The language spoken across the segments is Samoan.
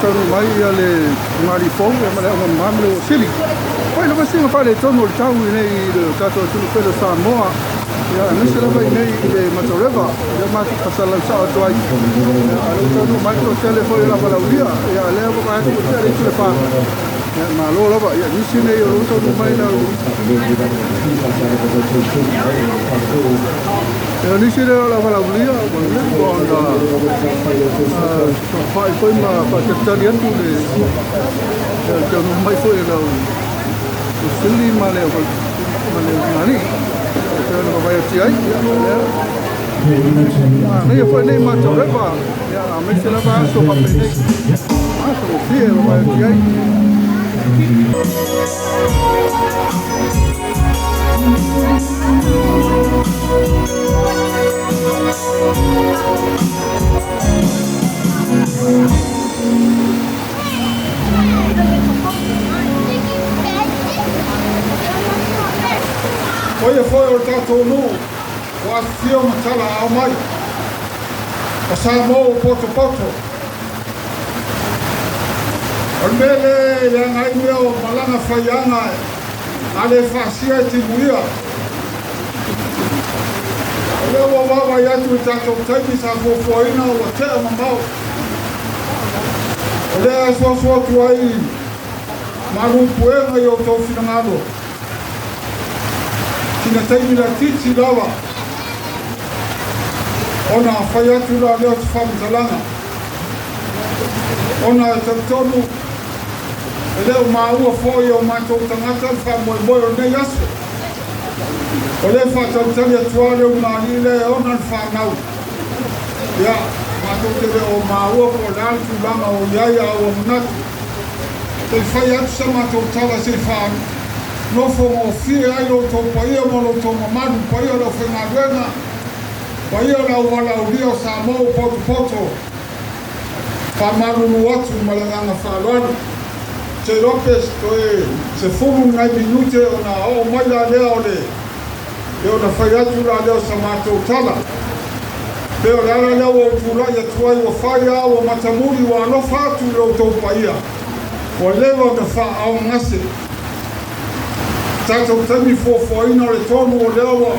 taunuu mai le ugalii fou ma le aoga mama ma le uo sili. Pai lava sina faaletonu o le tau i nei i le tatou atunuu pele o Samoa, aemaise lava i nei i le Matareva lea matou faasalalau sao atu ai. A o lea ua taunuu mai le toatele foi o le auvalaulia, lea ua vaai atu ua tea le 9 i le 4. Malo lava. Nisi nei o lo o taunuu mai lau nisi lea o le auvalaulia ua leva ona fai foi ma faatalitali atu le taunuu mai foi o lau sili ma le ugalii e pei ona vaavaai atu i ai. Lea manaia foi nei Matareva, aemaise lava aso faapenei matagofie vaavaai atu i ai. O ia foi o le tatou nuu ua afifio ma tala ao mai. O Samoa ua potopoto. O le mea lea e leaga ai mea o malaga faiaga a le faasia e timuia. O lea ua vaavaai atu i tatou taimi sa fuafuaina ua tea mamao. O lea asuasu atu ai malu puega i outou finagalo. Sina taimi laitiiti lava ona fai atu la lea o se faamatalaga. Ona e talitonu e le o maua foi e o matou tagata le faamoemoe o lenei aso. O lea faatalitali atu lava le ulugalii lea e ona le fanau. Ia, matou te le o maua po o le a le tulaga o i ai a ua manatu. Se i fai atu sa matou tala se i faanofo gofie ai lo outou paia ma lo outou mamalu, paia o le aufaigaluega, paia o le auvalaulia o Samoa ua potopoto. Faamalulu atu ma le agaga faaaloalo. Se iloa pe toe 10 ni nai minute ona oo mai la lea o le e ona fai atu la lea o sa matou tala. Pe o le ala lea ua ou tulai atu ai ua fai a ua matamuli ua alofa atu i lo outou paia. Ua leva ona faaaaogagase. Tatou taimi fuafuaina o le 3 o lea ua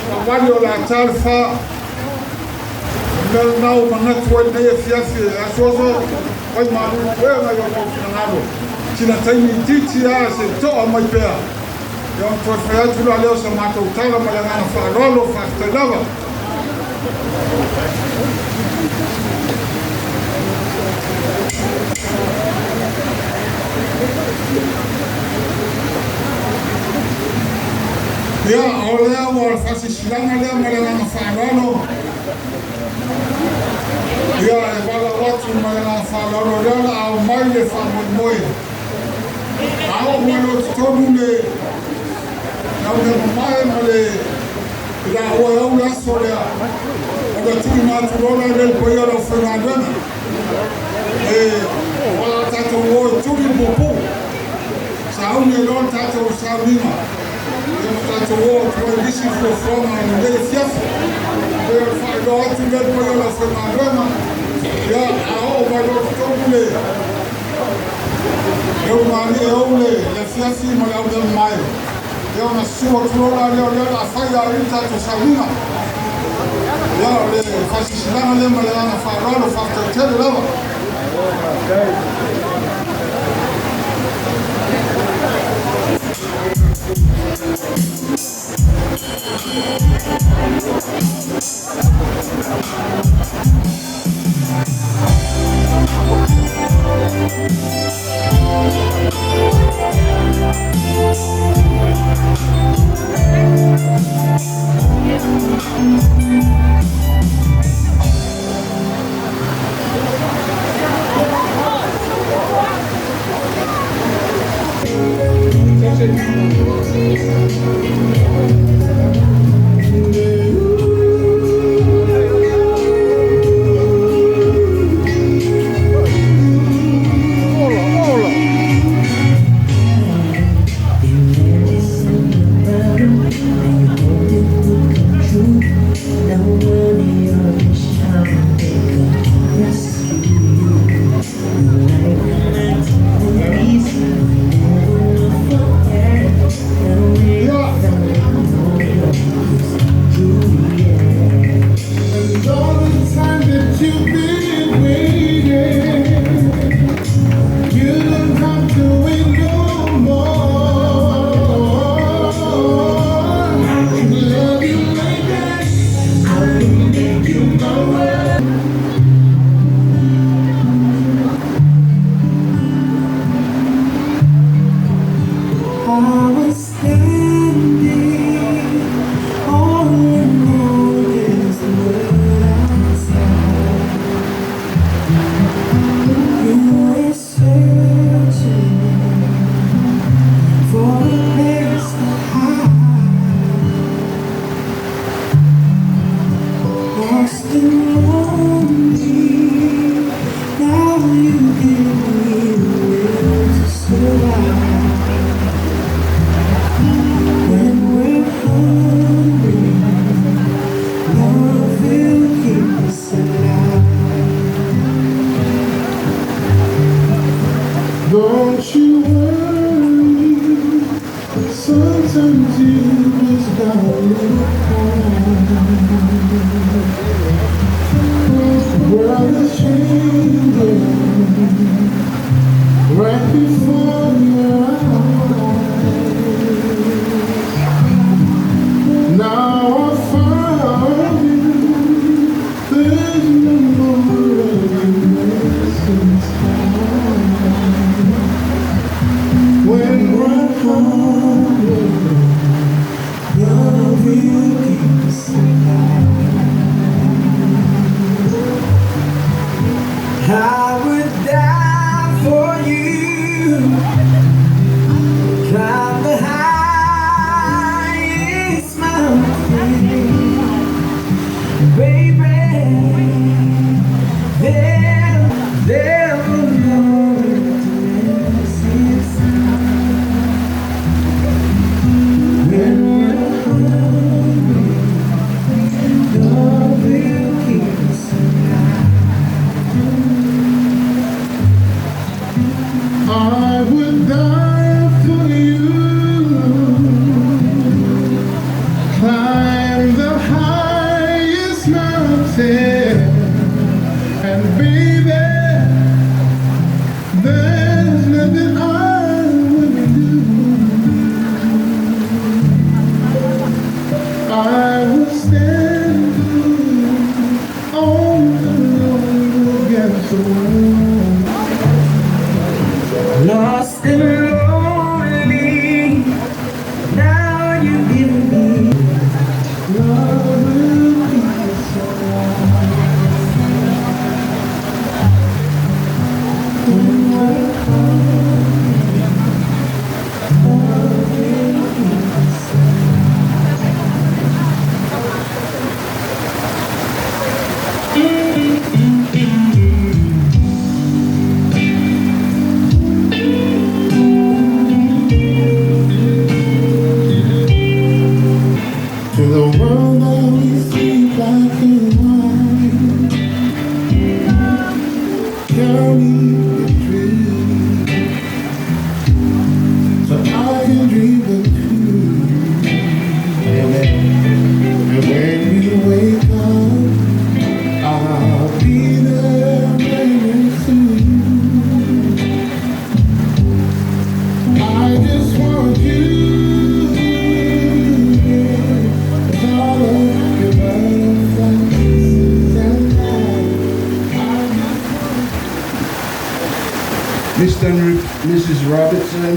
savali o le a ta le 4. O le mea lena ua manatu ai lenei afiafi e asuasu fai malu puega i o outou finagalo. Sina taimi itiiti lava se i toa mai pea. Ia ona toe fai atu la lea o sa matou tala ma le agaga faaaloalo, faafetai lava. Ia, o lea ua faasisilaga lea ma le agaga faaaloalo. Ia, e valaau atu ma le agaga faaaloalo lea o le a aumai le faamoemoe. A oo mai loa i totonu le laumea ma le laua e au le aso lea, ona tuuina atu loa la lea i le paia o le aufaigaluega. E o a tatou o e tuli le puupuu. Sauni ai loa le tatou sauniga. Ia ma tatou o atu ai i nisi fuafuaga o lenei afiafi. Pei o le faailoa atu lea i le paia o le aufaigaluega. Ia, a oo mai loa i totonu le ulugalii e ou le afiafi ma le aumea. Ia ona susu atu loa la lea o lea o le a fai a i le tatou sauniga. Ia o le faasisilaga lea ma le agaga faaaloalo, faafetai tele lava. Ola, ola. Imagine something better, and you hoped it would come true. Now one of your wish I will make a rescue you. You Sometimes you just gotta look on. The world is changing right before your eyes. Now I found you. There's no more innocence. When we're hungry, love will keep us alive. I would die for you. Climb the highest mountain, baby. There will no emptiness inside. When we're hungry, love will keep us alive. I would die for you. Climb the highest mountain, and baby, there's nothing I wouldn't do. I would stand on the road against the world. Lost and lonely, now you give me Love will keep us alive. When we're hungry, love will keep us To the world that we see black and white, counting the dreams, so I can dream them too. And when you wake up, I'll be there very soon. I just want you, yeah, with all of your butterflies and light. Mr. and Mrs. Robertson,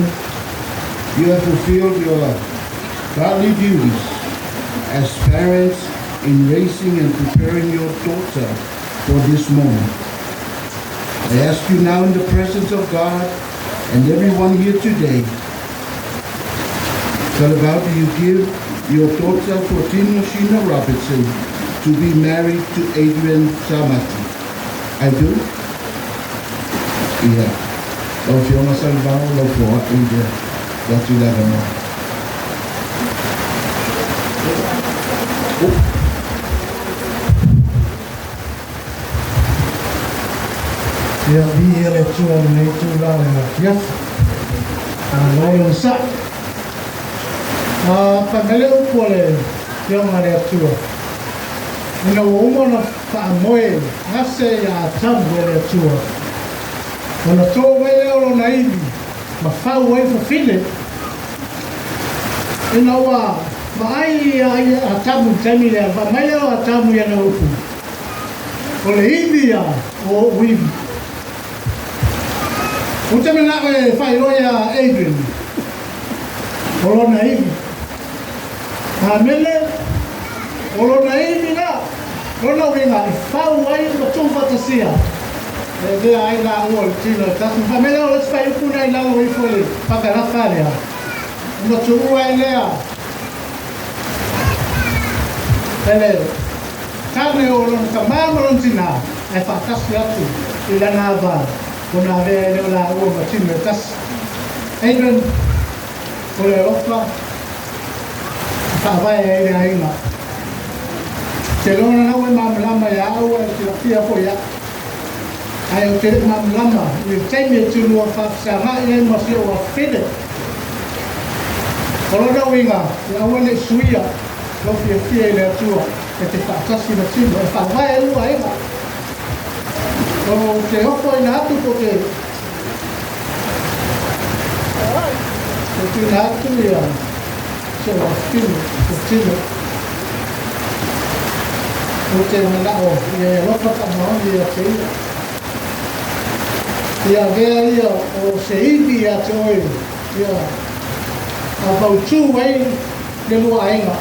you have fulfilled your godly duties as parents in raising and preparing your daughter for this moment. I ask you now in the presence of God and everyone here today, Salevao, do you give your daughter Fuatino Sheena Robertson to be married to Adrian Saumati? I do? Ia. Lau Afioga Salevao, lau foa Adrian, tuu atu le avanoa. Ia viia le Atua i lenei itula o le afiafi. Malo le onosai. Fai mai le upu a le Afioga a le Atua, ina ua uma ona faamoe gase ia Atamu e le Atua, ona to mai lea o lona ivi ma fau ai fafine. Ina ua vaai ia Atamu i le taimi lea, fai mai lea o Atamu i ana upu, O le ivi ia o o'u ivi. Ou te mana'o e faailoa iā Adrian o lona ivi. Amene. O lona ivi la, lona uiga e fau ai ma tuufaatasia e avea ai laua o le tino e tasi. Fai mai lea o le isi fuaiupu lena i lalo ifo i le parakalafa lea, ona tuua ai lea e le tane o lona tamā ma lona tinā, ae faatasi atu i lana ava, ona avea ai lea o laua ma tino e tasi. Adrian, o le alofa e faavae ai le aiga. Te lona lau e malamalama ia au ae ou te lafia foi ia au. Ae ou te le malamalama i le taimi e tulua faafesagai ai ma si ou afafine. O lona uiga, ia aua ne i suia lou fiafia i le Atua e te faatasi ma tino e faavae ai lua aiga. Ou te ofoina atu po te tuuina atu ia si ou afafine o tino. Ou te manao ia e alofa faamaoni ia te ia. Ia avea ia o se ivi ia te oe ia a mautu ai le lua aiga.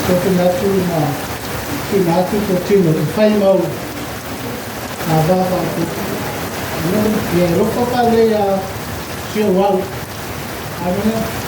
Ko te atu na tuuina atu ko tino e fai mau a va faaopoopo. Ia e alofa faalelei ia si ou au. Amene.